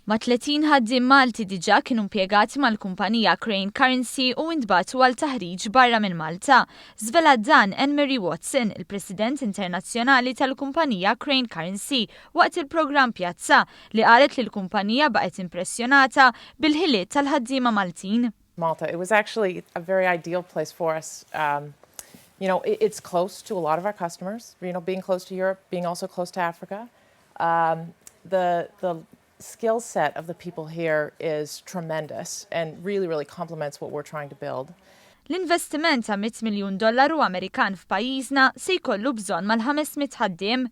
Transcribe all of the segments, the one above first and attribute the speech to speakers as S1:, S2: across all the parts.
S1: Mat-30 ħaddiem Malti diġà kienu impjegati mal-kumpanija Crane Currency u intbagħtu għal taħriġ barra minn Malta. Żvelat dan Anne Marie Watson, il-President Internazzjonali tal-kumpanija Crane Currency, waqt il-programm Pjazza, li qalet li l-kumpanija baqgħet impressjonata bil-ħiliet tal-ħaddiema Maltin.
S2: Malta. It was actually a very ideal place for us. It's close to a lot of our customers, being close to Europe, being also close to Africa. The skill set of the people here is tremendous and really, really complements what we're trying to build.
S1: L-investiment ta' 100 miljun dollaru Amerikan f'pajjiżna se jkollu bżonn mal-500 ħaddiem.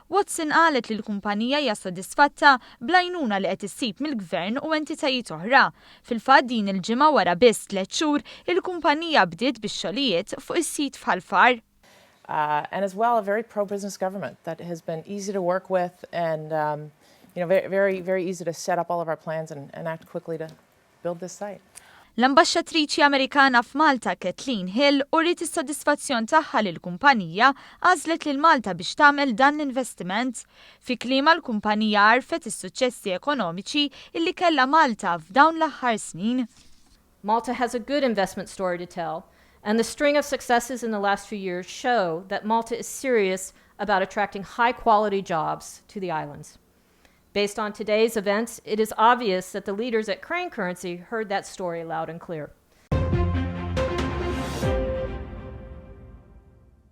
S1: Watson qalet li l-kumpanija hija sodisfatta bl-għajnuna li qed issib mill-gvern u entitajiet oħra. Fil-fatt, din il-ġimgħa, wara biss 3 xhur, il-kumpanija bdiet bix-xogħlijiet fuq is-sit f'Ħal Far.
S2: And as well, a very pro-business government that has been easy to work with and very, very, very easy to set up all of our plans and act quickly to build this site.
S1: L-ambaxxatriċi Amerikana f'Malta, Kathleen Hill, uriet is-sodisfazzjon tagħha li l-kumpanija għażlet lil Malta biex tagħmel dan l-investiment. Fi kliemha, l-kumpanija għarfet is-suċċessi ekonomiċi illi kellha Malta f'dawn l-aħħar snin.
S3: Malta has a good investment story to tell, and the string of successes in the last few years show that Malta is serious about attracting high quality jobs to the islands. Based on today's events, it is obvious that the leaders at Crane Currency heard that story loud and clear.